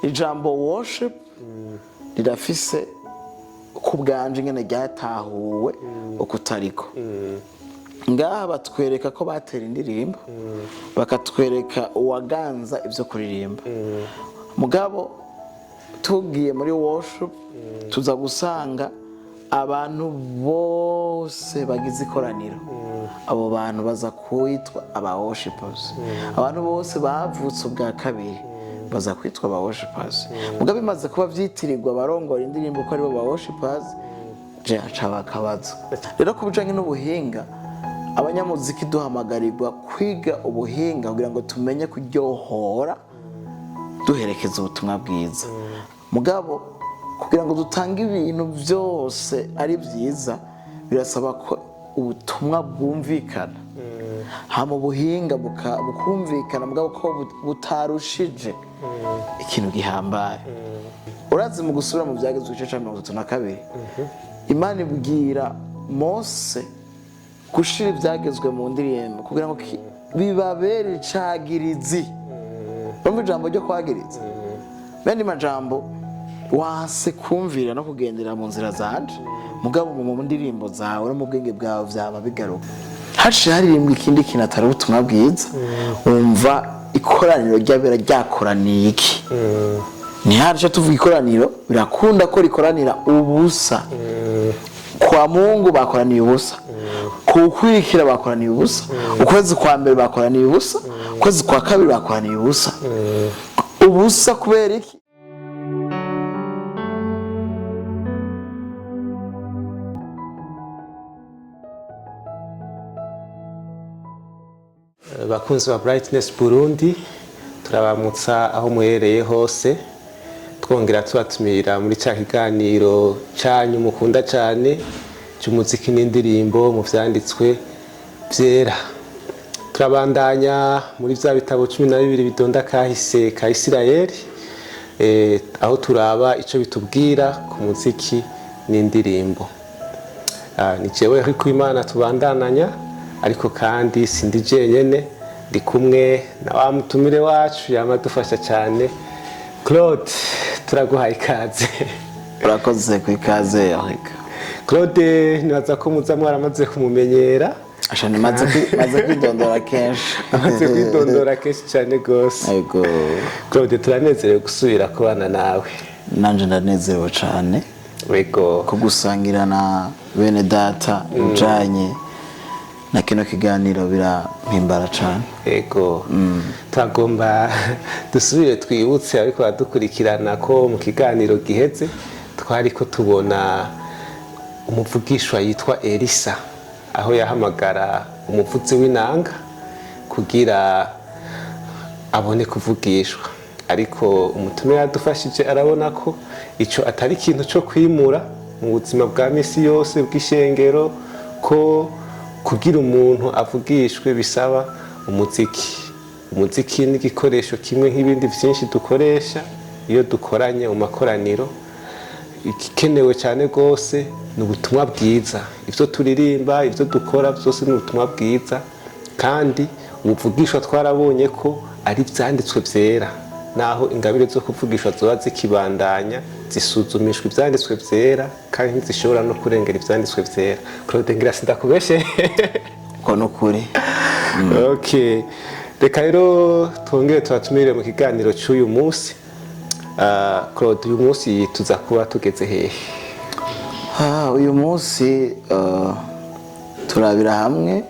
Ijambo worship rirafise ku bwanje ingene ryatahuwe ukutariko. Ngaha batwereka ko batera indirimbo, bakatwereka uwaganza ibyo kuririmba. Mugabo tugiye muri worship, tuza gusanga abantu bose bagize ikoraniro, abo bantu baza kwitwa aba worshipers. Abantu bose bavutse ubwa kabiri baza kwitwa aba worshipers. Mugabo bimaze kuba byitirirwa abarongora indirimbo ko aribo ba worshipers, je haca akabazo. Rero ku bijanye n'ubuhinga, abanyamuziki duhamagarirwa kwiga ubuhinga kugira ngo tumenye kuryohora duherekeza ubutumwa bwiza. Mugabo kugira ngo dutange ibintu byose ari byiza, birasaba ko ubutumwa bwumvikana, hama ubuhinga bukumvikana, mugabo ko butarushije ikintu gihambaye. Urazi, mu gusubira mu Byagezwe, igice cya 32, Imana ibwira Mose gushira ibyagezwe mu ndirimbo kugira ngo bibabere icagirizi. Urumva ijambo ryo kwagiriza? Bene majambo, wanse kumvira no kugendera mu nzira zanje, mugabo mu ndirimbo zawe no mu bwenge bwawe vyaba bigaruka. Haciye haririmbwa ikindi kintu atari ubutumwa bwiza. Wumva ikoraniro ry'abera ryakoraniye iki? Ntihaje tuvuga ikoraniro, birakunda ko rikoranira ubusa. Kwa Mungu bakoraniye ubusa, ku kwirikira bakoraniye ubusa, ukwezi kwa mbere bakoraniye ubusa, ukwezi kwa kabiri bakoraniye ubusa. Ubusa kubera iki? Bakunzi ba Brightness Burundi, turabamutsa aho muherereye hose, twongera tubatumira muri cya kiganiro cyanyu mukunda cyane cy'umuziki n'indirimbo mu vyanditswe vyera. Turabandanya muri bya bitabo 12 bidonda kahise ka Isirayeli, aho turaba ico bitubwira ku muziki n'indirimbo. Ni jewe Eric Uwimana tubandananya, ariko kandi sindi jenyene, ndi kumwe na wa mutumire wacu yama adufasha cyane, Claude. Turaguhaye ikaze. Urakoze ku ikaze, Eric. Claude, nibaza ko muza mwaramaze kumumenyera. Asha, nimaze maze kwidondora kenshi. Amaze kwidondora kenshi cyane rwose. Yego. Claude, turanezerewe gusubira kubana nawe. Nanje ndanezerewe cane ko gusangira na bene data ibijanye na kino kiganiro birampimbara cane. Ego, turagomba dusubire twibutse ariko badukurikirana ko mu kiganiro giheze twari ko tubona umuvugishwa yitwa Elisa, aho yahamagara umuvuzi w'inanga kugira abone kuvugishwa. Ariko umutumire yadufashije arabona ko ico atari ikintu cyo kwimura mu buzima bwa misi yose bw'ishengero, ko kugira umuntu avugishwe bisaba umuziki. Umuziki ni igikoresho kimwe nk'ibindi byinshi dukoresha iyo dukoranye mu makoraniro. Igikenewe cyane rwose ni ubutumwa bwiza. Ibyo turirimba, ibyo dukora byose ni ubutumwa bwiza. Kandi ubuvugishwa twarabonye ko ari ibyanditswe byera. Naho ingabire zo kuvugishwa zoba zikibandanya, zisuzumishwa ibyanditswe byera, kandi ntizishobora no kurengera ibyanditswe byera. Claude, ngira sindakubeshe. Uko ni ukuri. Okay, reka rero twongere tubatumire mu kiganiro cy'uyu munsi. Claude, uyu munsi tuza kuba tugeze hehe? Uyu munsi turabira hamwe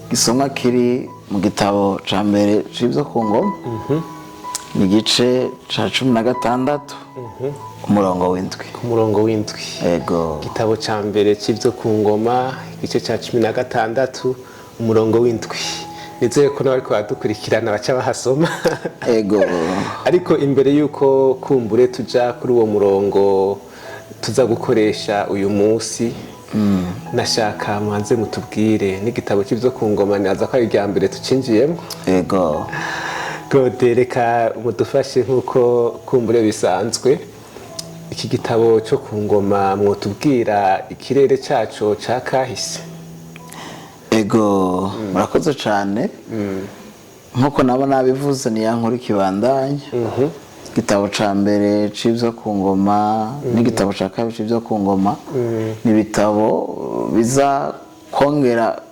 igisomwa kiri mu gitabo ca mbere c'ivyo ku ngoma, ni igice ca 16, umurongo w'indwi. Ku murongo w'indwi. Ego. Igitabo cya mbere cy'ibyo ku ngoma, igice cya 16, umurongo w'indwi. Nizere ko nawe ariko baradukurikirana baca bahasoma. Ego. Ariko imbere y'uko kumbure tuja kuri uwo murongo tuza gukoresha uyu munsi, nashaka muhanze mutubwire n'igitabo cy'ibyo ku ngoma. Nibaza ko ari irya mbere tucinjiyemo. Ego. Claude, reka mudufashe nk'uko kumbure bisanzwe. Iki gitabo cyo ku ngoma, mwotubwira ikirere cyaco ca kahise? Ego, murakoze cyane. Nk'uko nabo nabivuze, ni ya nkuru ikibandanya. Igitabo ca mbere c'ivyo ku ngoma n'igitabo ca kabiri c'ivyo ku ngoma ni ibitabo biza kongera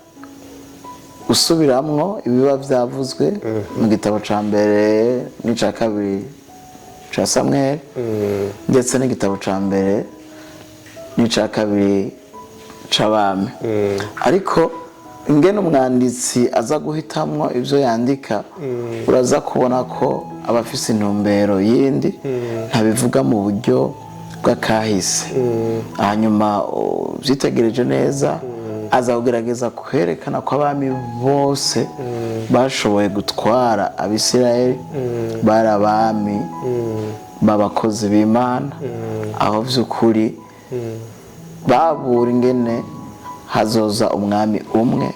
gusubiramwo ibiba vyavuzwe mu gitabo ca mbere n'ica kabiri ca Samweli, ndetse n'igitabo ca mbere n'ica kabiri c'Abami. Ariko ingene umwanditsi aza guhitamwo ibyo yandika, uraza kubona ko aba afise intumbero yindi, ntabivuga mu buryo bw'akahise. Hanyuma ubyitegereje neza, aza kugerageza kwerekana ko abami bose bashoboye gutwara Abisirayeli bari abami b'abakozi b'Imana, aho by'ukuri babura ingene hazoza umwami umwe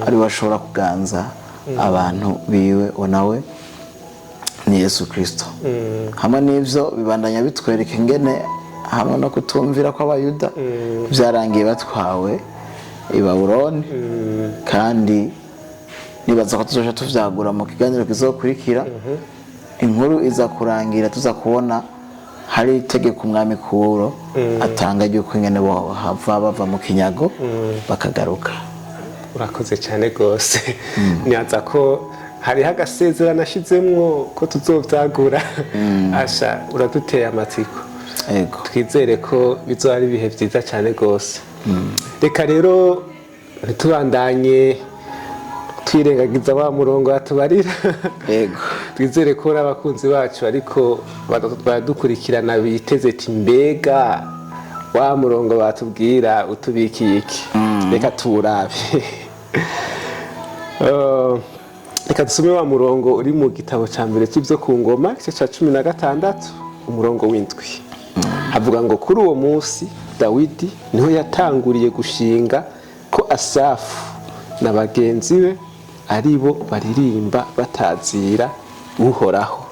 ari we ashobora kuganza abantu biwe, uwo nawe ni Yesu Kirisito. Hamwe n'ibyo bibandanya bitwereka ingene hamwe no kutumvira kw'Abayuda byarangiye batwawe i Babuloni. Kandi nibaza ko tuzoja tuvyagura mu kiganiro kizokurikira. Inkuru iza kurangira tuza kubona hari itegeko umwami Kuro atanga ry'uko ingene bohava bava mu kinyago bakagaruka. Urakoze cyane rwose. Nibaza ko hariho agasezerano ashizemwo ko tuzovyagura. Asha, uraduteye amatsiko. Ego. Twizere ko bizoba ari ibihe byiza cyane rwose. Reka rero ntitubandanye twirengagiza wa murongo watubarira. Ego. Twizere ko n'abakunzi bacu ariko baradukurikirana biteze ati: "Mbega wa murongo batubwira utubikiye iki?" Reka tuwurabe. Reka dusome wa murongo uri mu gitabo cya mbere cy'ibyo ku ngoma, igice cya 16, umurongo w'indwi. Havuga ngo: "Kuri uwo munsi Dawidi niho yatanguriye gushinga ko Asafu na bagenzi be ari bo baririmba batazira Uhoraho."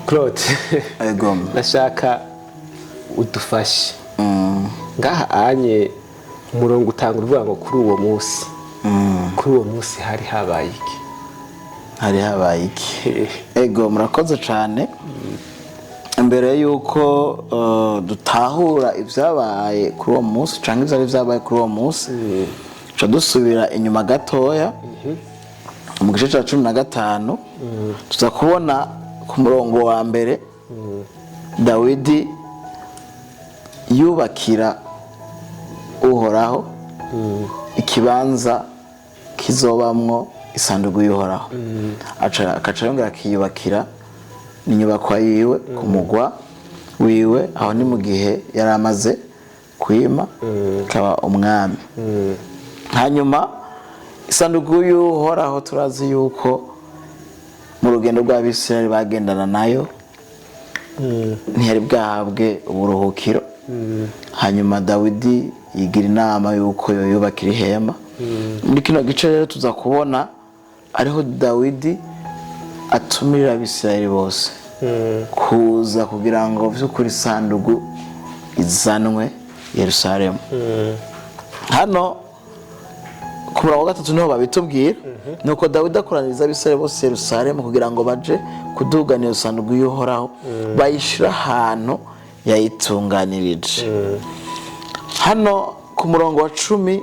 Claude, Ego. nashaka udufashe ngaha anye. Umurongo utanga uvuga ngo: "Kuri uwo munsi." Kuri uwo munsi hari habaye iki? Hari habaye iki? Ego, murakoze cyane. Mbere y'uko dutahura ibyabaye kuri uwo munsi cyangwa ibyari byabaye kuri uwo munsi, duca dusubira inyuma gatoya mu gice cya 15. Tuza kubona ku murongo wa mbere Dawidi yubakira Uhoraho ikibanza kizobamwo isanduku y'Uhoraho, akaca yongera akiyubakira n'inyubakwa yiwe ku mugwa wiwe. Aho ni mu gihe yari amaze kwima akaba umwami. Hanyuma isanduku y'Uhoraho, turazi yuko mu rugendo rw'Abisirayeli bagendana nayo, ntiyari bwahabwe uburuhukiro. Hanyuma Dawidi yigira inama y'uko yoyubakira ihema. Muri kino gice rero tuza kubona ariho Dawidi atumirira Abisirayeli bose kuza kugira ngo by'ukuri isanduku izanwe Yerusalemu. Hano ku murongo wa gatatu niho babitubwira: "Nuko Dawidi akoraniriza Abisirayeli bose i Yerusalemu kugira ngo baje kudugana iyo sanduku y'Uhoraho, bayishyira ahantu yayitunganirije." Hano ku murongo wa 16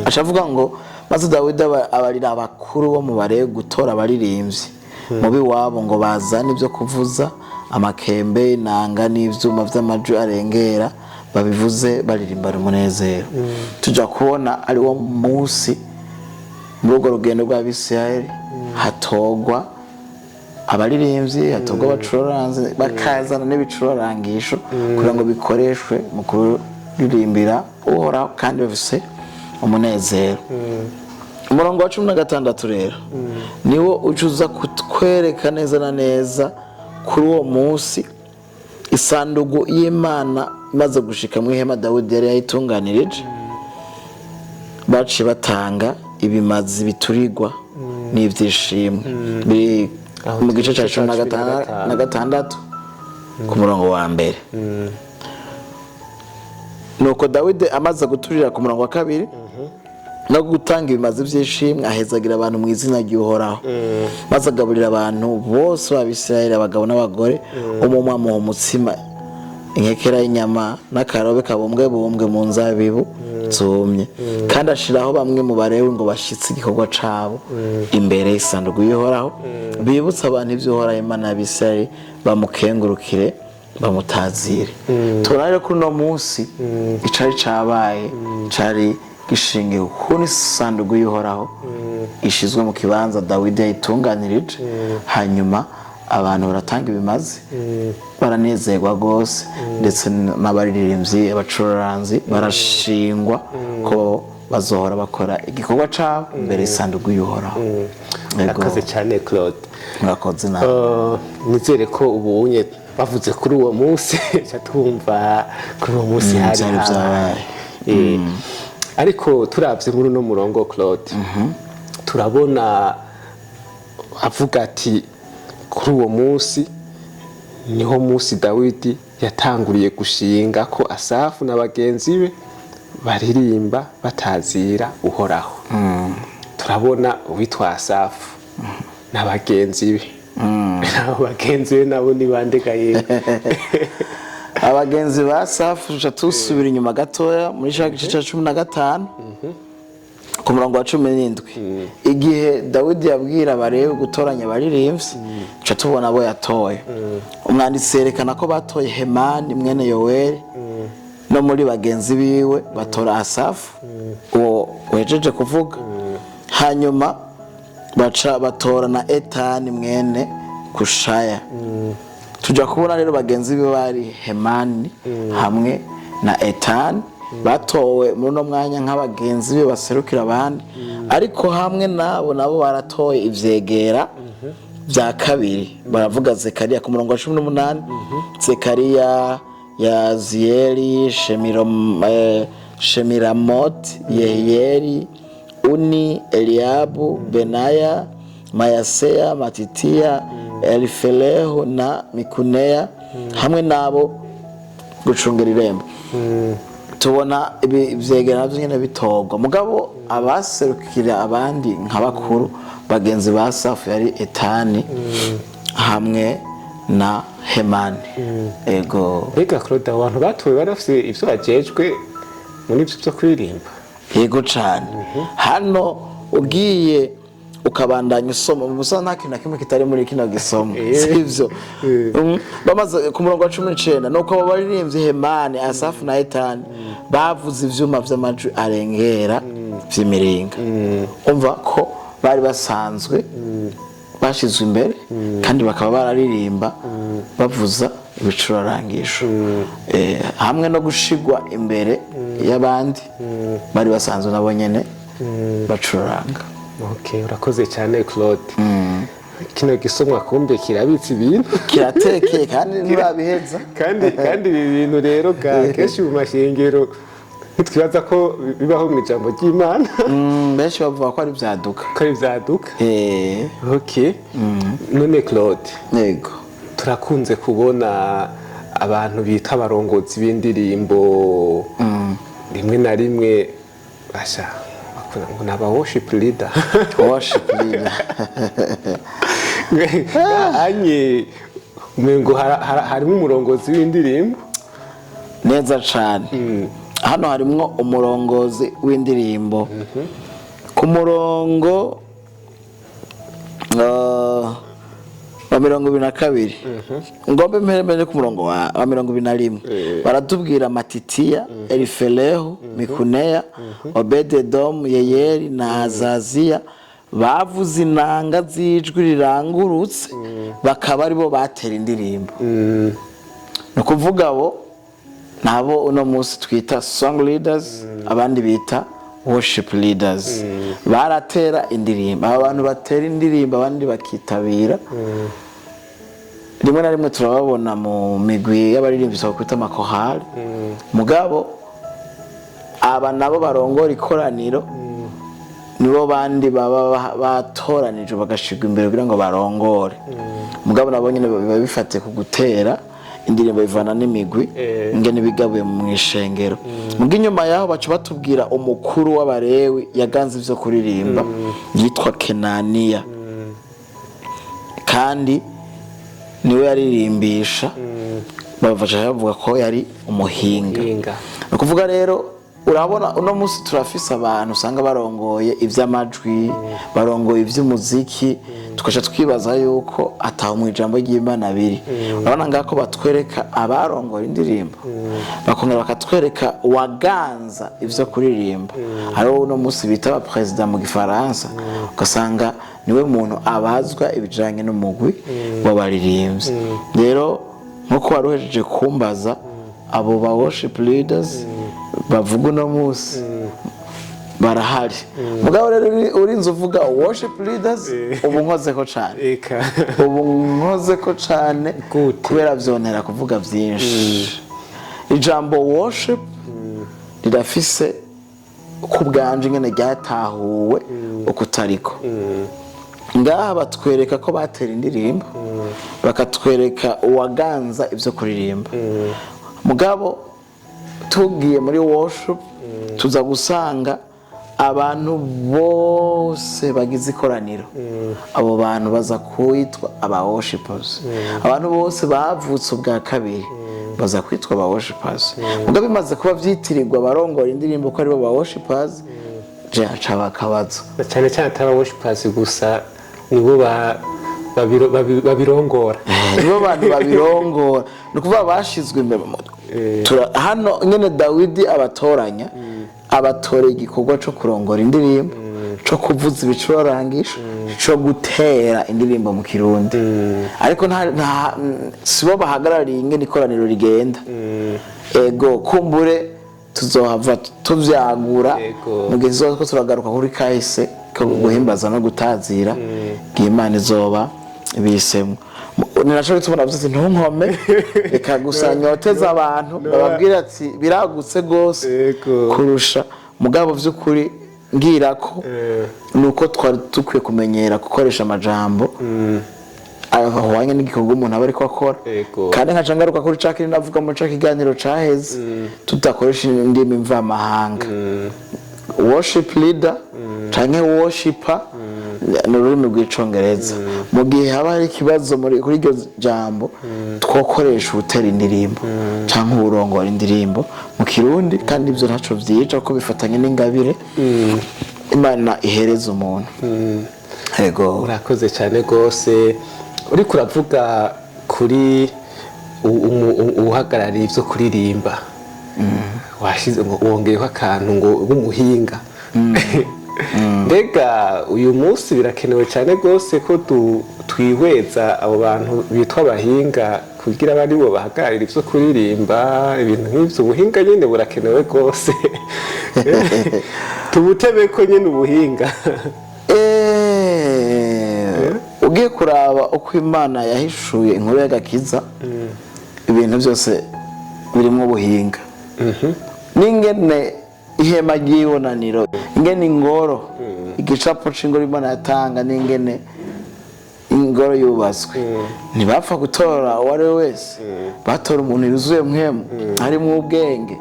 aca avuga ngo: "Maze Dawidi abarira abakuru bo mu Bare gutora abaririmbyi mu b'iwabo ngo bazane ibyo kuvuza, amakembe, inanga n'ibyuma by'amajwi arengera, babivuze baririmbana umunezero." Tujya kubona ari wo munsi muri urwo rugendo rw'Abisirayeli hatogwa abaririmbyi, hatogwa abacuranzi, bakazana n'ibicurangisho kugira ngo bikoreshwe mu kuririmbira Uhoraho kandi bafise umunezero. Umurongo wa 16 rero niwo uca uza kutwereka neza na neza kuri uwo munsi isanduku y'Imana imaze gushika mu ihema Dawidi yari yayitunganirije, baciye batanga ibimazi biturirwa n'ibyishimo. Biri Aho mu gice cya cya cumi na 16. na gatandatu ku murongo wa mbere. Nuko Dawidi amaze guturira, ku murongo wa kabiri: No gutanga ibimazi by'ishimwe, ahezagira abantu mu izina ry'Uhoraho, maze agaburira abantu bose b'Abisirayeli, abagabo n'abagore, umwe amuha umutsima, inkekera y'inyama n'akarobe kabumbwe bumbwe mu nzabibu zumye. Kandi ashiraho bamwe mu Barewi ngo bashyitse igikorwa cabo imbere y'isanduku y'Uhoraho, bibutsa abantu ibyo Uhoraho Imana y'Abisirayeli, bamukengurukire, bamutazire. Tubona rero kuri uno munsi icari cabaye cari gishingiye ukuntu isanduku y'Uhoraho ishizwe mu kibanza Dawidi yayitunganirije, hanyuma abantu baratanga ibimazi, baranezerwa rwose, ndetse n'abaririmbyi, abacuranzi barashingwa ko bazohora bakora igikorwa cabo imbere y'isanduku y'Uhoraho. Yego. Murakoze cyane, Claude. Murakoze nawe. Nizere ko ubunye bavuze kuri uwo munsi ca twumva kuri uwo munsi hari Vyari habaye. vyabaye. Ariko turavye muri uno murongo, Claude, turabona avuga ati kuri uwo munsi niho munsi Dawidi yatanguriye gushinga ko Asafu na bagenzi be baririmba batazira Uhoraho. Turabona uwitwa Asafu na bagenzi be. Abo bagenzi be nabo ni bande ga yewe? Abagenzi ba Safu, tuca tusubira inyuma gatoya muri ca gice ca 15 ku murongo wa 17, igihe Dawidi yabwira Abarewi gutoranya abaririmbyi, tuca tubona abo yatoye. Umwanditsi yerekana ko batoye Hemani mwene Yoweri, no muri bagenzi biwe batora Asafu uwo wejeje kuvuga, hanyuma baca batora na Etani mwene Kushaya. Tujya kubona rero bagenzi be bari Hemani hamwe na Etani, batowe muri uno mwanya nk'abagenzi be baserukira abandi. Ariko hamwe nabo nabo baratoye ivyegera bya kabiri. Baravuga Zekariya ku murongo wa 18, Zekariya, Yaziyeli, Shemiramoti, Yehiyeli, Uni, Eliyabu, Benaya, Mayaseya, Matitiya, Elifelehu na Mikuneya, hamwe nabo gucungira irembo. Tubona ibi vyegera navyo nyene bitorwa, mugabo abaserukira abandi nka bakuru bagenzi ba Safu yari Etani hamwe na Hemani, ego. Mbega Claude, abo bantu batowe bari bafise ivyo bajejwe muri ivyo vyo kuririmba? Yego cane. Hano ugiye ukabandanya usoma mu busa, nta kintu na kimwe kitari muri kino gisomo, sivyo? Bamaze ku murongo wa 19, nuko abo baririmbyi Hemani, Asafu na Etani bavuze ivyuma vy'amajwi arengera vy'imiringa. Umva ko bari basanzwe bashizwe imbere kandi bakaba bararirimba bavuza ibicurarangisho. Hamwe no gushigwa imbere y'abandi, bari basanzwe nabo nyene bacuranga. Okay, urakoze cyane, Claude. Kino gisomwa kumbe kirabitse ibintu. Kiratekeye kandi nturabiheza. Kandi ibi bintu rero ga kenshi mu mashengero ntitwibaza ko bibaho mu ijambo ry'Imana. Benshi bavuga ko ari vyaduka. Ko ari vyaduka. Okay, none Claude, Yego. turakunze kubona abantu bita abarongozi b'indirimbo, rimwe na rimwe basha bakunda ngo ni aba worship leader. Worship leader. Anye umengo harimo umurongozi w'indirimbo. Neza cane. Hano harimwo umurongozi w'indirimbo ku murongo wa 22. Ngombe mpere ku murongo wa 21. Baratubwira Matitiya, Elifelehu, Mikuneya, Obededomu, Yeyeri na Azaziya bavuze inanga z'ijwi rirangurutse, bakaba aribo batera indirimbo. Ni ukuvuga abo nabo uno munsi twita song leaders, abandi bita worship leaders, baratera indirimbo. Aba bantu batera indirimbo abandi bakitabira, rimwe na rimwe turababona mu migwi y'abaririmbyi twakwita amakorali. Mugabo aba nabo barongora ikoraniro, nibo bandi baba batoranijwe bagashirwa imbere kugira ngo barongore. Mugabo nabo nyine biba bifatiye ku gutera Indirimbo bivana n'imigwi ingene bigabuye mu ishengero. Muga inyuma yaho baca batubwira umukuru w'Abarewi yaganze ivyo kuririmba, yitwa Kenaniya, kandi niwe yaririmbisha. Babaca bavuga ko yari umuhinga. Umuhinga. Ni ukuvuga rero, urabona uno munsi turafise abantu usanga barongoye ivy'amajwi, barongoye ivy'umuziki, tugaca twibaza yuko ataho mu ijambo ry'Imana biri. Urabona ngaho ko batwereka abarongoye indirimbo, bakongera bakatwereka uwaganza ivyo kuririmba, hariho uno munsi bita abaperezida mu Gifaransa, ugasanga niwe muntu abazwa ibijanye n'umugwi w'abaririmbyi. Rero nkuko wari uhejeje kumbaza, abo ba worship leaders bavuga uno munsi barahari. Mugabo rero urinze uvuga worship leaders, ubu nkozeko cane. Eka. Ubu nkozeko cane. Gute? Kubera vyontera kuvuga vyinshi. Ijambo worship rirafise ku bwanje ingene ryatahuwe ukutariko. Ngaha batwereka ko batera indirimbo, bakatwereka uwaganza ibyo kuririmba. Mugabo tugiye muri worship, tuza gusanga abantu bose bagize ikoraniro, abo bantu baza kwitwa aba worshipers. Abantu bose bavutse ubwa kabiri baza kwitwa aba worshipers. Mugabo bimaze kuba byitirirwa abarongora indirimbo ko aribo ba worshipers, je haca akabazo. Na cyane cyane atari aba worshipers gusa, nibo babirongora. Nibo bantu babirongora, ni ukuvuga bashizwe imbere. Hano nyine Dawidi abatoranya, abatoreye igikorwa cyo kurongora indirimbo, cyo kuvuza ibicurangisho, cyo gutera indirimbo mu Kirundi, ariko sibo bahagarariye ingene ikoraniro rigenda. Ego, kumbure tuzohava tuvyagura Ego. mu gihe tuzoba ko turagaruka kuri kahise ko guhimbaza no gutazira igihe Imana izoba bisemwo. Ni naco gituma navuze ati ntunkome, reka gusa nyoteza abantu, bababwira ati biragutse rwose kurusha. Mugabo vy'ukuri ngira ko nuko twari dukwiye kumenyera gukoresha amajambo ahwanye n'igikorwa umuntu aba ariko akora. Kandi nkaca ngaruka kuri ca kindi navuga mu ca kiganiro caheze, tudakoresha indimi mvamahanga. Worship leader canke worshiper ni ururimi rw'Icongereza. Mu gihe haba hari ikibazo muri kuri iryo jambo, twokoresha uwutera indirimbo canke uwurongora indirimbo mu Kirundi, kandi ivyo ntaco vyica kuko bifatanye n'ingabire Imana ihereza umuntu. Ego. Urakoze cyane rwose. Uriko uravuga kuri uhagarariye ibyo kuririmba, washize ngo wongeyeho akantu ngo w'umuhinga. Mbega uyu munsi birakenewe cyane rwose ko twihweza abo bantu bitwa abahinga kugira abe aribo bahagararira ibyo kuririmba, ibintu nk'ibyo? Ubuhinga nyine burakenewe rwose, tubutebe ko nyine ubuhinga. Ugiye kuraba uko Imana yahishuye inkuru y'agakiza, ibintu byose birimo ubuhinga, n'ingene ihema ry'ibonaniro, ingene ingoro, igicapo c'ingoro Imana yatanga, n'ingene ingoro yubatswe, ntibapfa gutora uwo ari we wese, batora umuntu yuzuye Mpwemu, harimo ubwenge.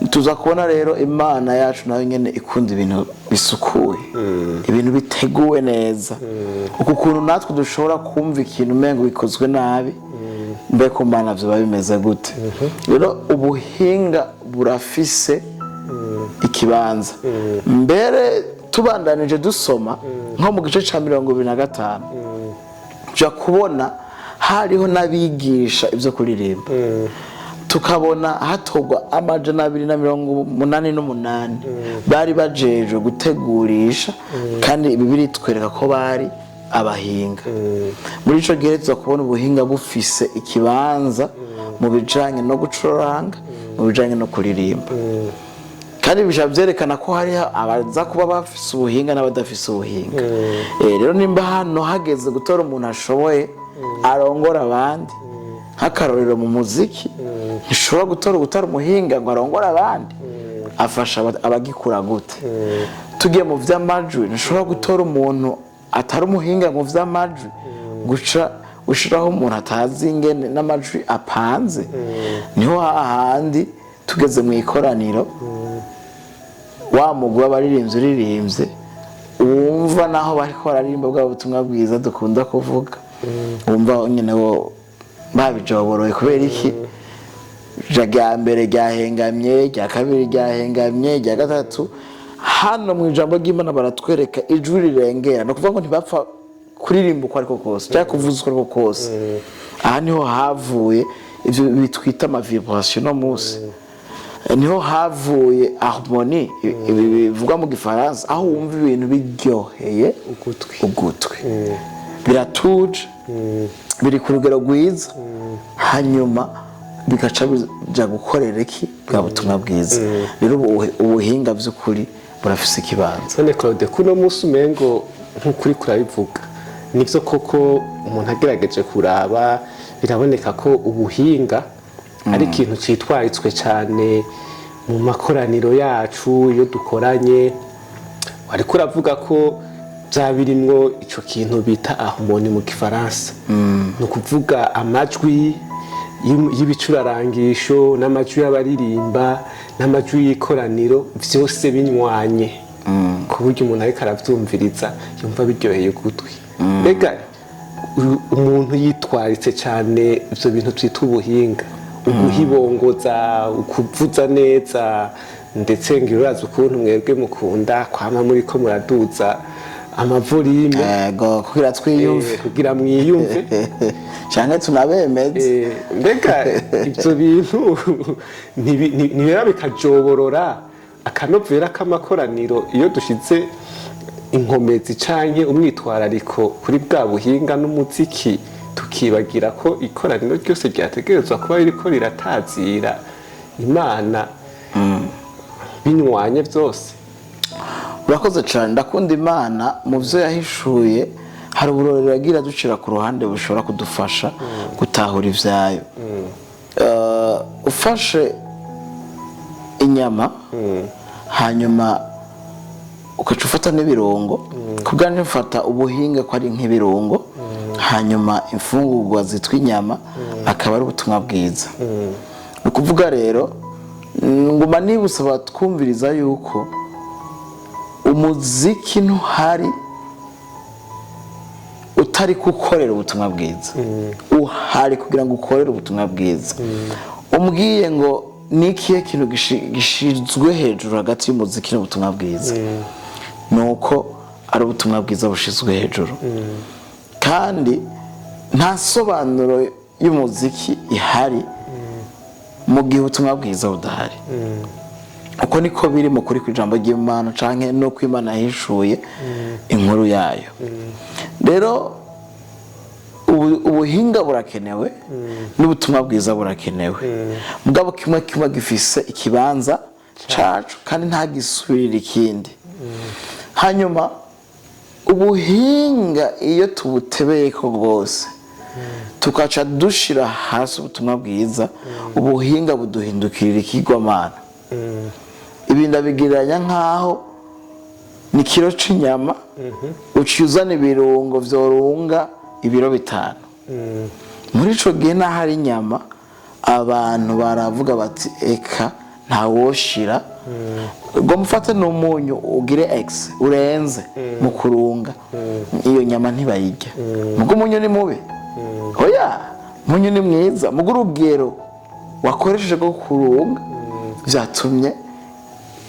Tuza kubona rero Imana yacu nayo nyene ikunda ibintu bisukuye, ibintu biteguwe neza. Uku kuntu natwe dushobora kumva ikintu umengo bikozwe nabi, mbe ku Mana vyoba bimeze gute? Rero ubuhinga burafise ikibanza. Mbere tubandanije dusoma nko mu gice ca 25, tuja kubona hariho n'abigisha ibyo kuririmba, tukabona hatorwa 288 bari bajejwe gutegurisha, kandi Bibiliya itwereka ko bari abahinga. Muri ico gihe tuza kubona ubuhinga bufise ikibanza mu bijanye no gucuranga, mu bijanye no kuririmba, kandi bisha byerekana ko hariho abaza kuba bafise ubuhinga n'abadafise ubuhinga. Rero nimba hano hageze gutora umuntu ashoboye arongora abandi, nk'akarorero mu muziki, ntishobora gutora gutara umuhinga ngo arongore abandi, afasha abagikura gute? Tugiye mu vy'amajwi, ntishobora gutora umuntu atari umuhinga mu vy'amajwi guca. Ushiraho umuntu atazi ingene n'amajwi apanze. Niho hahandi tugeze mu ikoraniro, wa mugwi w'abaririmbyi uririmbye, wumva naho bariko bararirimba bwa butumwa bwiza dukunda kuvuga, wumva nyine bo babijoboroye. Kubera iki? Rya mbere ryahengamye, rya kabiri ryahengamye, rya gatatu. Hano mu ijambo ry'Imana baratwereka ijwi rirengera. Ni ukuvuga ngo ntibapfa kuririmba uko ariko kose cyangwa kuvuza uko ariko kose. Aha niho havuye ibyo bitwita ama vibration no munsi, niho havuye harmonie, ibi bivugwa mu Gifaransa, aho wumva ibintu biryoheye ugutwi. Ugutwi biratuje, biri ku rugero rwiza, hanyuma bigaca bija gukorera iki? Bwa butumwa bwiza. Rero ubuhinga by'ukuri burafise ikibanza. None Claude, kuno munsi umengo nk'ukuri kurabivuga, nivyo koko, umuntu agerageje kuraba biraboneka ko ubuhinga ari ikintu citwaritswe cyane mu makoraniro yacu iyo dukoranye. Wariko uravuga ko bya birimwo ico kintu bita harmonie mu Gifaransa, ni ukuvuga amajwi y'ibicurarangisho n'amajwi y'abaririmba n'amajwi y'ikoraniro, vyose binywanye ku buryo umuntu ariko aravyumviriza yumva biryoheye ugutwi. Mbega umuntu yitwaritse cyane ivyo bintu twita ubuhinga, uguhibongoza, ukuvuza neza, ndetse ngira urazi ukuntu mwebwe mukunda kwama muriko muraduza ama volume. Ego, kugira twiyumve. Kugira mwiyumve. Canke tunabemeze. Mbega ibyo bintu ntibera bikajoborora akanovera k'amakoraniro iyo dushize inkomezi canke umwitwarariko kuri bwa buhinga n'umuziki, tukibagira ko ikoraniro ryose ryategerezwa kuba ririko riratazira Imana binywanye byose? Urakoze cyane. Ndakunda Imana mu byo yahishuye. Hari uburorero yagira ducira ku ruhande bushobora kudufasha gutahura ibyayo. Ufashe inyama, hanyuma ugaca ufata n'ibirungo. Ku bwanjye mfata ubuhinga ko ari nk'ibirungo, hanyuma imfungurwa zitwa inyama akaba ari ubutumwa bwiza. Ni ukuvuga rero, nguma nibusaba twumviriza yuko umuziki ntuhari utari gukorera ubutumwa bwiza, uhari kugira ngo ukorere ubutumwa bwiza. Umbwiye ngo ni ikihe kintu gishizwe hejuru hagati y'umuziki n'ubutumwa bwiza? Ni uko ari ubutumwa bwiza bushizwe hejuru, kandi nta sobanuro y'umuziki ihari mu gihe ubutumwa bwiza budahari. Uko niko biri mu kuri kw'ijambo ry'Imana canke no Imana yahishuye inkuru yayo. Rero ubuhinga burakenewe n'ubutumwa bwiza burakenewe, mugabo kimwe kimwe gifise ikibanza cacu kandi nta gisubirira ikindi. Hanyuma ubuhinga iyo tubutebeyeko bwose, tukaca dushira hasi ubutumwa bwiza, ubuhinga buduhindukirira ikigwamana. Ibi ndabigereranya nk'aho ni kiro c'inyama, uciye uzana ibirungo vyorunga ibiro 5. Muri ico gihe n'aho ari inyama, abantu baravuga bati: "Eka, ntawoshira ngo mufate n'umunyu ugire x urenze mu kurunga iyo nyama." Ntibayirya. Mugo umunyu ni mubi? Oya, umunyu ni mwiza. Mugo urugero wakoresheje rwo kurunga vyatumye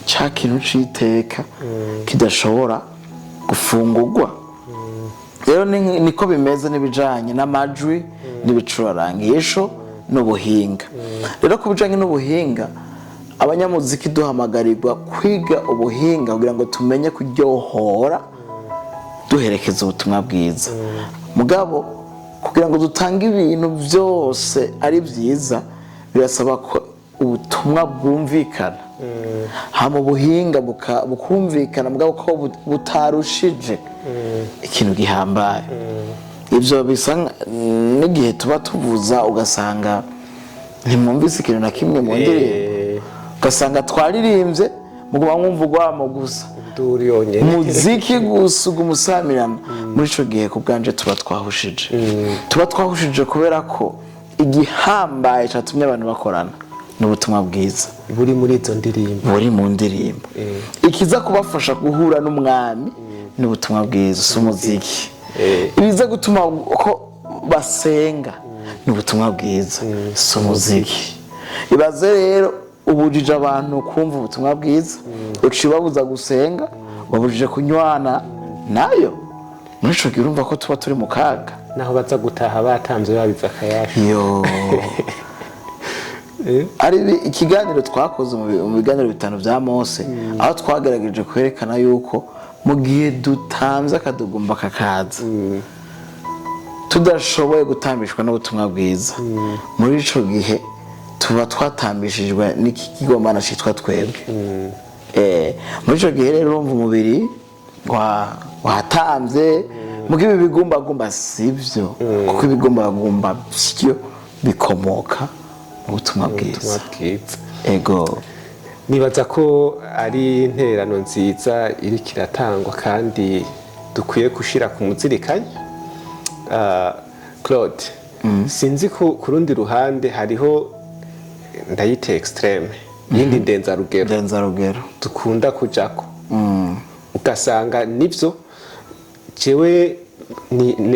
ca kintu c'iteka kidashobora gufungurwa. Rero niko bimeze n'ibijanye n'amajwi n'ibicurarangisho n'ubuhinga. Rero ku bijanye n'ubuhinga, abanyamuziki duhamagarirwa kwiga ubuhinga kugira ngo tumenye kuryohora duherekeza ubutumwa bwiza. Mugabo kugira ngo dutange ibintu byose ari byiza, birasaba ko ubutumwa bwumvikana, hama ubuhinga bukumvikana, mugabo ko butarushije ikintu gihambaye. Ibyo bisa n'igihe tuba tuvuza ugasanga ntimwumvise ikintu na kimwe mu ndirimbo, ugasanga twaririmbye muguma mwumva urwamo gusa. Induru yonyene. Muziki gusa umusamirana. Muri ico gihe, ku bwanje, tuba twahushije kubera ko igihambaye catumye abantu bakorana ni ubutumwa bwiza buri muri izo ndirimbo, buri mu ndirimbo. Ikiza kubafasha guhura n'umwami ni ubutumwa bwiza, si umuziki. Ibiza gutuma ko basenga ni ubutumwa bwiza, si umuziki. Ibaze rero, ubujije abantu kumva ubutumwa bwiza, uciye ubabuza gusenga, wabujije kunywana nayo. Muri ico gihe urumva ko tuba turi mu kaga. Naho baza gutaha batamvye, babize akayasha. Yo, ari ikiganiro twakoze mu biganiro bitanu bya Mose, aho twagerageje kwerekana yuko mu gihe dutanze akadugumba kakaza tudashoboye gutambishwa n'ubutumwa bwiza, muri ico gihe tuba twatambishijwe n'ikigomana citwa twebwe. Muri ico gihe rero urumva umubiri watamvye, muga ibi bigumbagumba sivyo, kuko ibigumbagumba vyo bikomoka mu butumwa bwiza. Ubutumwa bwiza. Ego. Nibaza ko ari intererano nziza iriko iratangwa kandi dukwiye gushira ku muzirikanyi. Claude, sinzi ko ku rundi ruhande hariho, ndayite extrême, yindi ndenzarugero. Ndenzarugero. Dukunda kujako, ugasanga nivyo jewe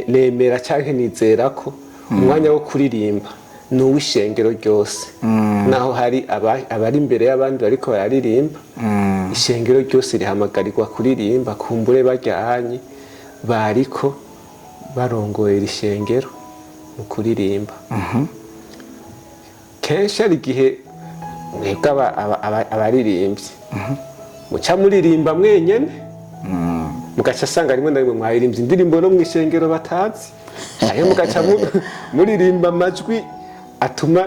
nemera canke nizera ko umwanya wo kuririmba ni uw'ishengero ryose, naho hari abari imbere y'abandi bariko bararirimba. Ishengero ryose rihamagarirwa kuririmba. Kumbure baryahanye bariko barongoye iri shengero mu kuririmba. Kenshi hari igihe mwebwe abaririmbyi muca muririmba mwenyene, mugaca asanga rimwe na rimwe mwaririmbye indirimbo no mu ishengero batazi, canke mugaca muririmba amajwi atuma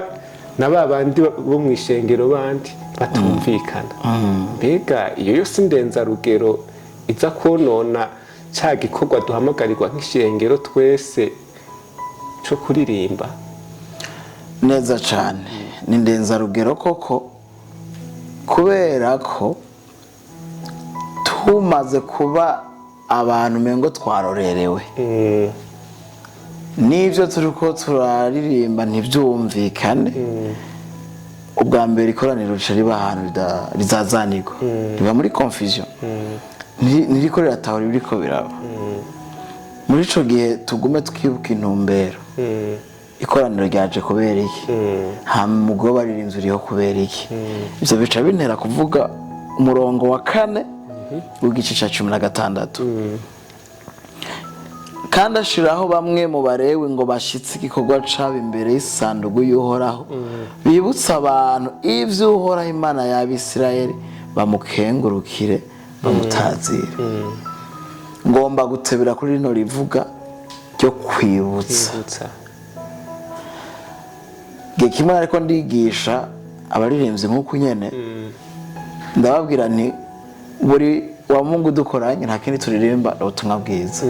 na ba bandi bo mu ishengero bandi batumvikana. Mbega iyo yose indenzarugero iza konona ca gikorwa duhamagarirwa nk'ishengero twese co kuririmba? Neza cyane, ni ndenzarugero koko, kubera ko tumaze kuba abantu umengo twarorerewe n'ibyo turi ko turaririmba ntibyumvikane. Ubwa mbere ikoraniro rica riba ahantu rizazanirwa, riba muri confusion. Ntiriko riratahura ibiriko biraba. Muri ico gihe tugume twibuka intumbero: ikoraniro ryaje kubera iki? Hama umugwi w'abaririmbyi uriho kubera iki? Ivyo bica bintera kuvuga umurongo wa kane w'igice ca 16: "Kandi ashiraho bamwe mu Barewi ngo bashitse igikorwa cabo imbere y'isanduku y'Uhoraho, bibutsa abantu ivyo Uhoraho Imana y'Abisirayeli, bamukengurukire, bamutazire." Ngomba gutebera kuri rino rivuga ryo kwibutsa. Kwibutsa. Igihe kimwe ariko ndigisha abaririmbyi nk'uku nyene, ndababwira nti: "Buri wa Mungu dukoranye, nta kindi turirimba, ni ubutumwa bwiza,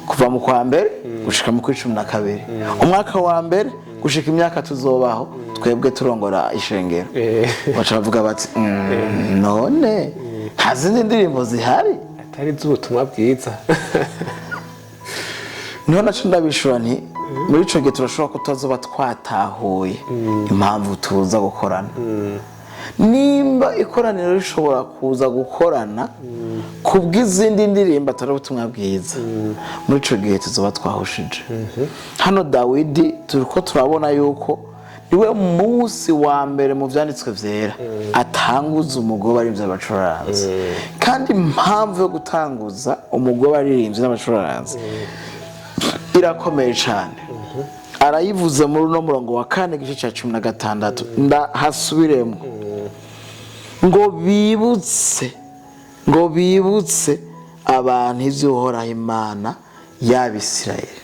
kuva mu kwa mbere gushika mu kwa 12, umwaka wa mbere gushika imyaka tuzobaho twebwe turongora ishengero." Baca bavuga bati: None nta zindi ndirimbo zihari atari z'ubutumwa bwiza?" Niho naco ndabishura nti: "Muri ico gihe turashobora kutazoba twatahuye impamvu tuza gukorana. Nimba ikoraniro rishobora kuza gukorana kubw'izindi ndirimbo atari ubutumwa bwiza, muri ico gihe tuzoba twahushije." Hano Dawidi turiko turabona yuko niwe munsi wa mbere mu vyanditswe vyera atanguza umugwi w'abaririmbyi n'abacuranzi. Kandi impamvu yo gutanguza umugwi w'abaririmbyi n'abacuranzi irakomeye cyane, arayivuze muri uno murongo wa kane, igice cya 16. Ndahasubiremo: ngo bibutse, ngo bibutse abantu ivyo Uhoraho Imana y'Abisirayeli.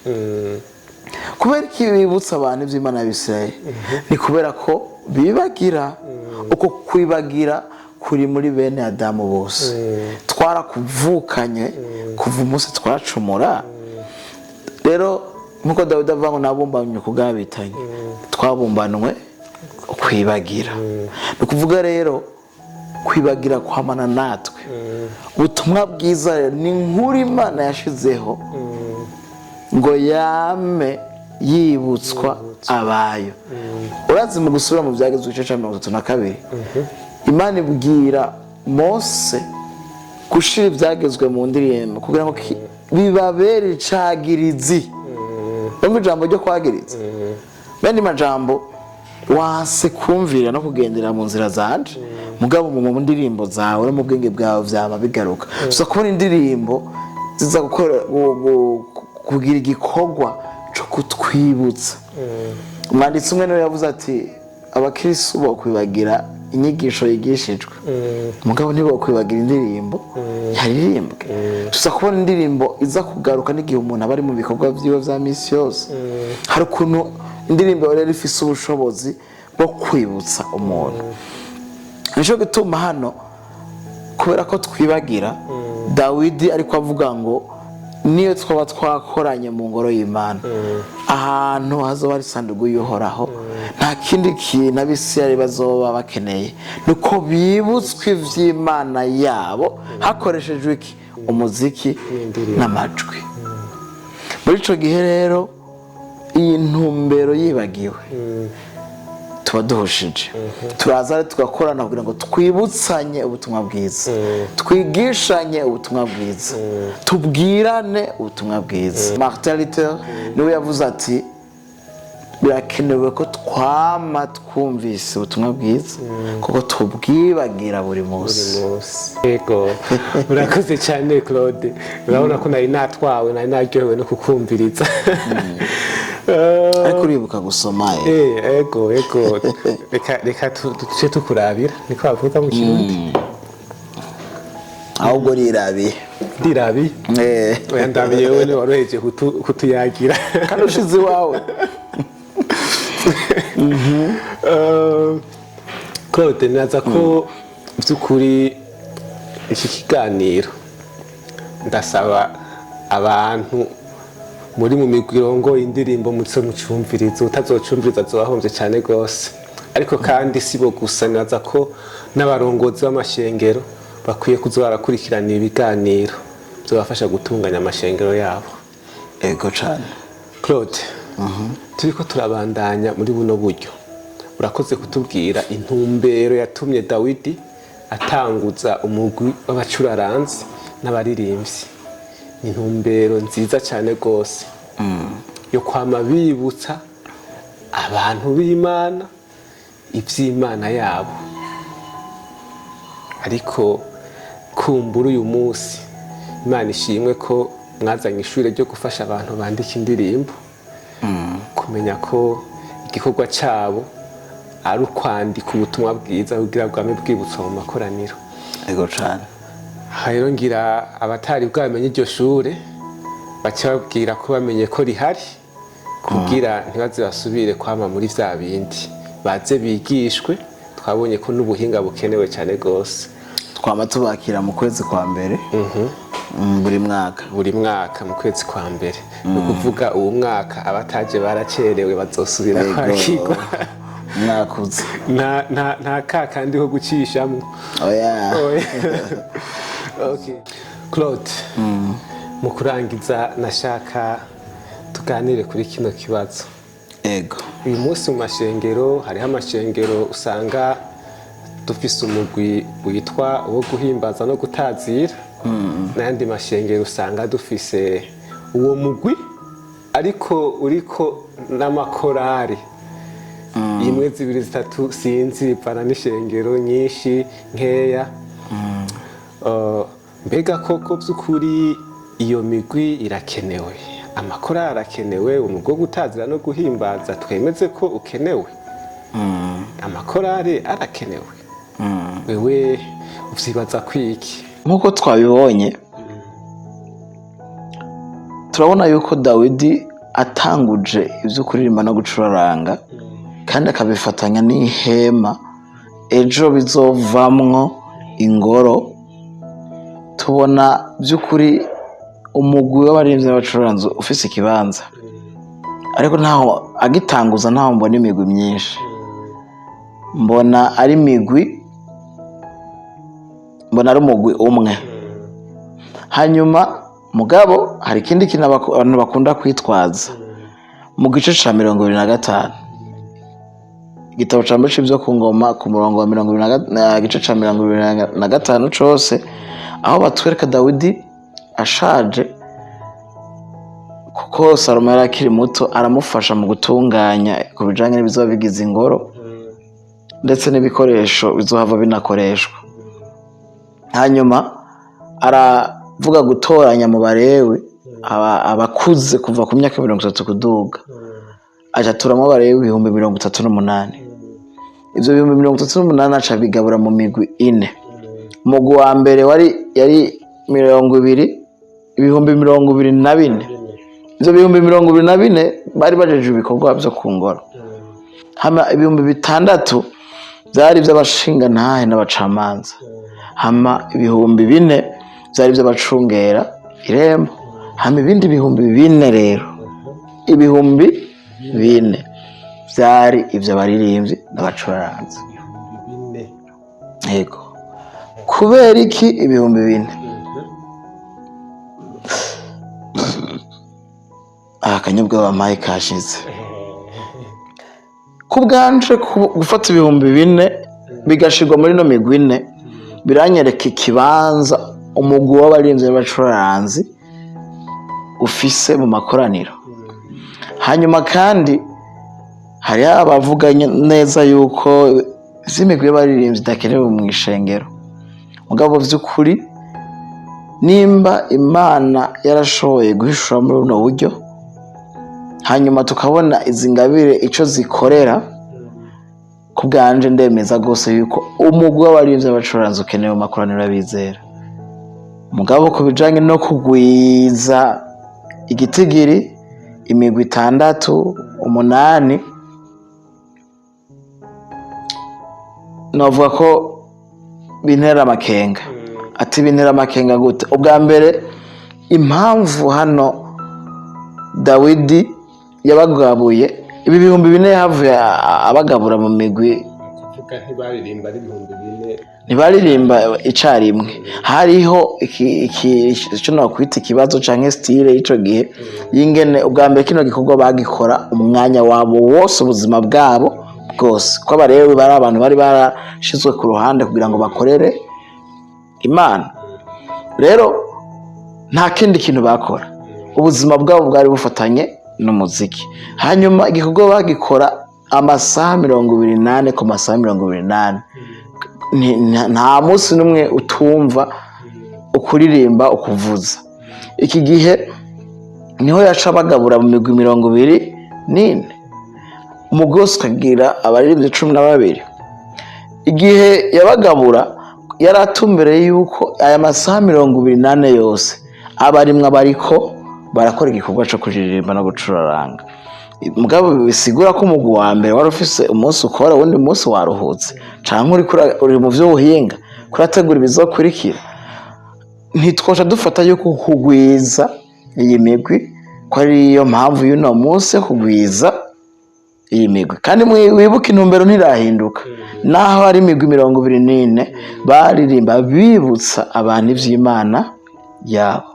Kubera ko bibutsa abantu iby'Imana y'Abisirayeli, ni kubera ko bibagira. Uko kwibagira kuri muri bene Adamu bose, twarakuvukanye kuva umunsi twacumura. Rero nkuko Dawidi avuga ngo nabumbanywe kugabitanye, twabumbanwe ukwibagira. Ni ukuvuga rero Kwibagira kwamana natwe. Ubutumwa bwiza rero ni inkuru Imana yashizeho ngo yame yibutswa abayo. Urazi, mu gusubira mu Byagezwe, igice cya 32, Imana ibwira Mose gushira ibyagezwe mu ndirimbo kugira ngo bibabere icagirizi. Umva ijambo ryo kwagiriza. Bene majambo, wanse kumvira no kugendera mu nzira zanje, mugabo mu ndirimbo zawe no mu bwenge bwawe vyama bigaruka. Gusa kubona indirimbo ziza gukora kugira igikorwa co kutwibutsa. Umwanditsi umwe niwe yavuze ati: "Abakristu bokwibagira inyigisho yigishijwe, mugabo ntibokwibagira indirimbo yaririmbwe." Tuza kubona indirimbo iza kugaruka n'igihe umuntu aba ari mu bikorwa vyiwe vya misi yose. Hari ukuntu indirimbo rero ifise ubushobozi bwo kwibutsa umuntu. Nico gituma hano, kubera ko twibagira, Dawidi ariko avuga ngo niyo twaba twakoranye mu ngoro y'Imana, ahantu hazoba hari isanduku y'Uhoraho, nta kindi kintu Abisirayeli bazoba bakeneye, nuko bibutswe ivy'Imana yabo hakoreshejwe iki? Umuziki N'indirimbo. n'amajwi. Muri ico gihe rero, iyi ntumbero yibagiwe, tuba duhushije. Turaza rero tugakorana kugira ngo twibutsanye ubutumwa bwiza, twigishanye ubutumwa bwiza, tubwirane ubutumwa bwiza. Martin Luther niwe yavuze ati: "Birakenewe ko twama twumvise ubutumwa bwiza, kuko tubwibagira buri munsi." Munsi. Yego, urakoze cyane, Claude. Urabona ko nari natwawe, nari naryohewe no kukumviriza. Ariko uribuka gusoma? Ego, reka duce tukurabira, niko bavuga mu Kirundi. Ahubwo rirabiye. Ndirabiye? Oya, ndabiye wowe, niwe woroheje kutuyagira. Kandi ushize iwawe. Claude, naza ko by'ukuri iki kiganiro, ndasaba abantu muri mu migwi irongoye indirimbo muze mucumvirize. Utazocumviriza azoba cyane rwose. Ariko kandi si bo gusa, naza ko n'abarongozi b'amashengero bakwiye kuza barakurikirana ibiganiro byabafasha gutunganya amashengero yabo. Ego cyane. Claude, turiko turabandanya muri buno buryo. Urakoze kutubwira intumbero yatumye Dawidi atanguza umugwi w'abacuraranzi n'abaririmbyi. Ni intumbero nziza cyane rwose yo kwama bibutsa abantu b'Imana iby'Imana yabo. Ariko kumbura uyu munsi, Imana ishimwe ko mwazanye ishuri ryo gufasha abantu bandika indirimbo kumenya ko igikorwa cyabo ari ukwandika ubutumwa bwiza kugira bwame bwibutsa mu makoraniro. Ego cyane. Aha rero ngira abatari bwamenye iryo shure baca babwira ko bamenye ko rihari, kugira ntibaze basubire kwama muri vya bindi, baze bigishwe. Twabonye ko n'ubuhinga bukenewe cyane rwose. Twama tubakira mu kwezi kwa mbere buri mwaka. Buri mwaka mu kwezi kwa mbere, ni ukuvuga uwo mwaka abataje baracerewe, bazosubira kwakirwa. Umwaka uza. Nta ka kandi ko gucishamwo. Oya. Oya. Okay. Claude, mu kurangiza nashaka tuganire kuri kino kibazo. Ego. Uyu munsi mu mashengero, hariho amashengero usanga dufise umugwi witwa uwo guhimbaza no gutazira, n'ayandi mashengero usanga dufise uwo mugwi ariko uriko n'amakorari imwe, zibiri, zitatu, sinzi, bivana n'ishengero, nyinshi, nkeya. Mbega koko by'ukuri iyo migwi irakenewe? Amakorari arakenewe? Umugwi wo gutazira no guhimbaza twemeze ko ukenewe? Amakorari arakenewe? Wewe uvyibaza kwiki? Nk'uko twabibonye, turabona yuko Dawidi atanguje ibyo kuririmba no gucuraranga, kandi akabifatanya n'ihema ejo bizovamwo ingoro. Tubona by'ukuri umugwi w'abaririmbyi n'abacuranzi ufise ikibanza, ariko ntaho agitanguza, ntaho mbona imigwi myinshi. Mbona ari imigwi Mbona ari umugwi umwe. Hanyuma mugabo hari ikindi kintu abantu bakunda kwitwaza. Mu gice ca 25, igitabo ca mbere c'ivyo ku ngoma, ku murongo wa mirongo ibiri na gice ca 25 cose, aho batwereka Dawidi ashaje, kuko Salomo yari akiri muto, aramufasha mu gutunganya ku bijanye n'ibizoba bigize ingoro ndetse n'ibikoresho bizohava binakoreshwa. Hanyuma aravuga gutoranya mu Barewi abakuze kuva ku myaka 30 kuduga, aca aturamo Abarewi 38,000. Ivyo 38,000 aca bigabura mu migwi ine. Umugwi wa mbere wari yari 20, 24,000. Ivyo 24,000 bari bajejwe ibikorwa vyo ku ngoro. Hama 6000 vyari ivy'abashingantahe n'abacamanza. Hama 4000 vyari ivy'abacungera irembo. Hama ibindi 4000 rero, 4000 vyari ivy'abaririmbyi n'abacuraranzi. 4,000. Yego. Kubera iki 4000? Aha akanyobwa bampaye kashize. Ku bwanje, gufata 4000 bigashirwa muri no migwi ine biranyereka ikibanza umugwi w'abarinzi n'abacuraranzi ufise mu makoraniro. Hanyuma kandi hariho abavuga neza yuko ivy'imigwi y'abaririmbyi idakenewe mu ishengero. Mugabo vy'ukuri, nimba Imana yarashoboye guhishura muri buno buryo, hanyuma tukabona izi ngabire ico zikorera, ku bwanje ndemeza rwose yuko umugwi w'abaririmbyi n'abacuranzi ukenewe mu makoraniro y'abizera. Mugabo ku bijanye no kugwiza igitigiri, imigwi itandatu, umunani, novuga ko bintera amakenga. Ati bintera amakenga gute? Ubwa mbere, impamvu hano Dawidi yabagabuye ibi 4000, yahavuye abagabura mu migwi. Kuvuga ntibaririmba ari 4000. Ntibaririmba icarimwe. Hariho ico nokwita ikibazo canke style y'ico gihe, y'ingene ubwa mbere kino gikorwa bagikora umwanya wabo wose, ubuzima bwabo bwose, ko Abarewi bari abantu bari barashizwe ku ruhande kugira ngo bakorere Imana. Rero nta kindi kintu bakora, ubuzima bwabo bwari bufatanye n'umuziki. Hanyuma igikorwa bagikora amasaha 24 ku masaha 24. Nta munsi n'umwe utumva ukuririmba, ukuvuza. Iki gihe niho yaca bagabura mu migwi 24, umugwi wose ukagira abaririmbyi 12. Igihe yabagabura, yari atumbereye yuko aya masaha 24 yose aba arimwo abariko barakora igikorwa co kuririmba no gucuraranga. Mugabo bisigura ko umugwi wa mbere wari ufise umunsi ukora, uwundi munsi waruhutse, canke uriko uri mu vy'ubuhinga kurategura ibizokurikira. Ntitwoca dufata yuko kugwiza iyi migwi ko ariyo mpamvu y'uno munsi yo kugwiza iyi migwi. Kandi wibuke, intumbero ntirahinduka. Naho hari imigwi 24, baririmba bibutsa abantu ivy'Imana yabo.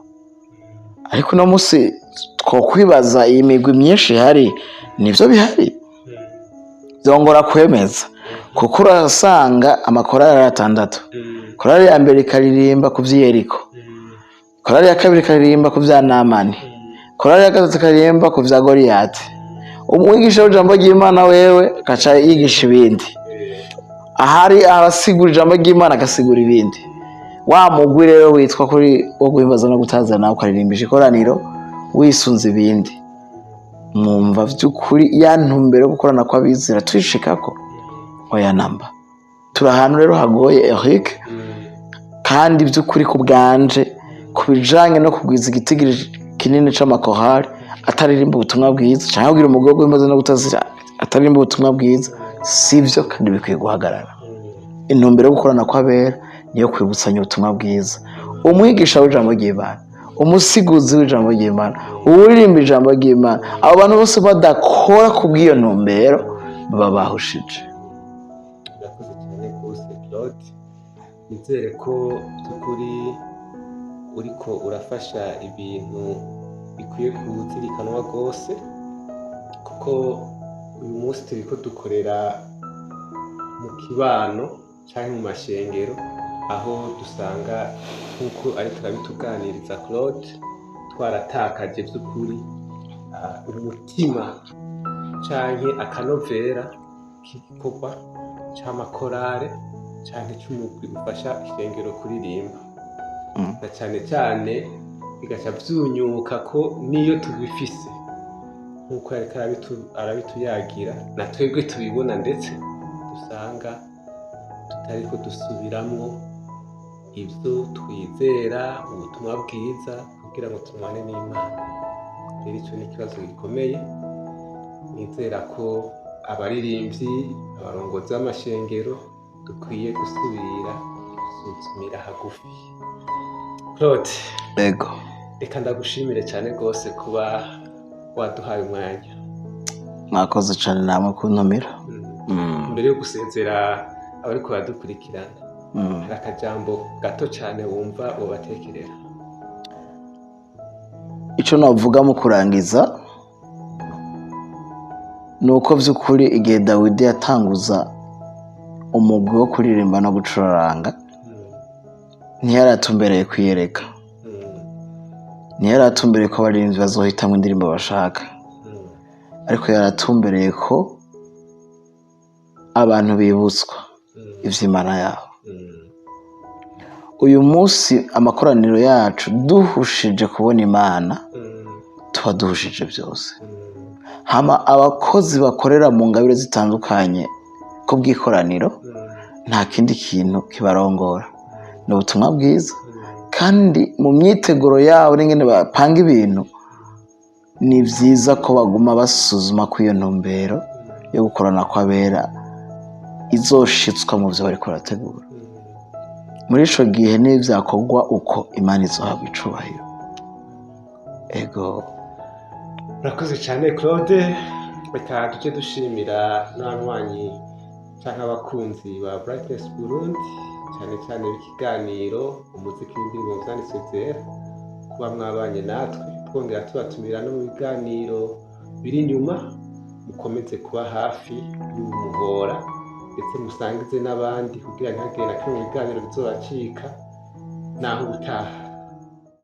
Ariko uno munsi twokwibaza, iyi migwi myinshi ihari, nivyo bihari vyongora kwemeza, kuko urasanga amakorali ari atandatu. Korali ya mbere ikaririmba ku vy'Iyeriko, korali ya kabiri ikaririmba ku vya Namani, korali ya gatatu ikaririmba ku vya Goliyati. Umwigisha w'ijambo ry'Imana wewe agaca yigisha ibindi, ahari abasigura ijambo ry'Imana agasigura ibindi. Wa mugwi rero witwa kuri wo guhimbaza no gutaza nawe ukaririmbisha ikoraniro wisunze ibindi. Mwumva vy'ukuri ya ntumbero yo gukorana kw'abizera tuyishikako? Oya namba. Turi ahantu rero hagoye, Eric. Kandi by'ukuri, ku bwanje, ku bijanye no kugwiza igitigiri kinini c'amakorali ataririmba ubutumwa bwiza, canke kugira umugwi wo guhimbaza no gutazira ataririmba ubutumwa bwiza, sivyo, kandi bikwiye guhagarara. Intumbero yo gukorana kw'abera niyo kwibutsanya ubutumwa bwiza. Umwigisha w'ijambo ry'Imana, umusiguzi w'ijambo ry'Imana, uwuririmba ijambo ry'Imana, abo bantu bose badakora ku bw'iyo ntumbero baba bahushije. Urakoze cyane rwose, Claude. Nizere ko by'ukuri uriko urafasha ibintu bikwiye kuzirikanwa rwose, kuko uyu munsi turiko dukorera mu kibano canke mu mashengero, aho dusanga nk'uko ariko arabituganiriza Claude, twaratakaje by'ukuri umutima canke akanovera k'igikorwa c'amakorale canke c'umugwi ufasha ishengero kuririmba, na cane cane bigaca vyunyuka ko niyo tubifise nk'uko yariko arabituyagira, na twebwe tubibona, ndetse dusanga tutariko dusubiramwo ibyo twizera, ubutumwa bwiza, kugira ngo tumwane n'Imana. Rero icyo ni ikibazo gikomeye. Nizera ko abaririmbyi, abarongozi b'amashengero dukwiye gusubira gusuzumira hagufi. Claude, Ego. reka ndagushimire cyane rwose kuba waduhaye umwanya. Mwakoze cyane namwe kuntumira. Mbere yo gusezera abariko baradukurikirana, hari akajambo gato cyane wumva ubatekerera? Icyo navuga mu kurangiza ni uko by'ukuri igihe Dawidi yatanguza umugwi wo kuririmba no gucuraranga, ntiyaratumbereye kwiyereka, ntiyaratumbereye ko abaririmbyi bazohitamo indirimbo bashaka, ariko yaratumbereye ko abantu bibutswa ivy'Imana yabo. Uyu munsi amakoraniro yacu, duhushije kubona Imana, tuba duhushije byose. Hama abakozi bakorera mu ngabire zitandukanye ku bw'ikoraniro, nta kindi kintu kibarongora, ni ubutumwa bwiza. Kandi mu myiteguro yabo n'ingene bapanga ibintu, ni byiza ko baguma basuzuma ko iyo ntumbero yo gukorana kw'abera izoshitswa mu byo bariko barategura. Muri ico gihe n'ivyakorwa uko, Imana izohabwa icubahiro. Ego. Urakoze cyane, Claude. Reka duce dushimira n'abanywanyi cyangwa abakunzi ba Brightness Burundi, cyane cyane ikiganiro Umuziki w'Indirimbo Vyanditswe Vyera, kuba mwabanye natwe. Twongera tubatumira no mu biganiro biri inyuma. Mukomeze kuba hafi y'umuhora, ndetse musangize n'abandi kugira ntihagire na kimwe mu biganiro bizobacika. Naho ubutaha.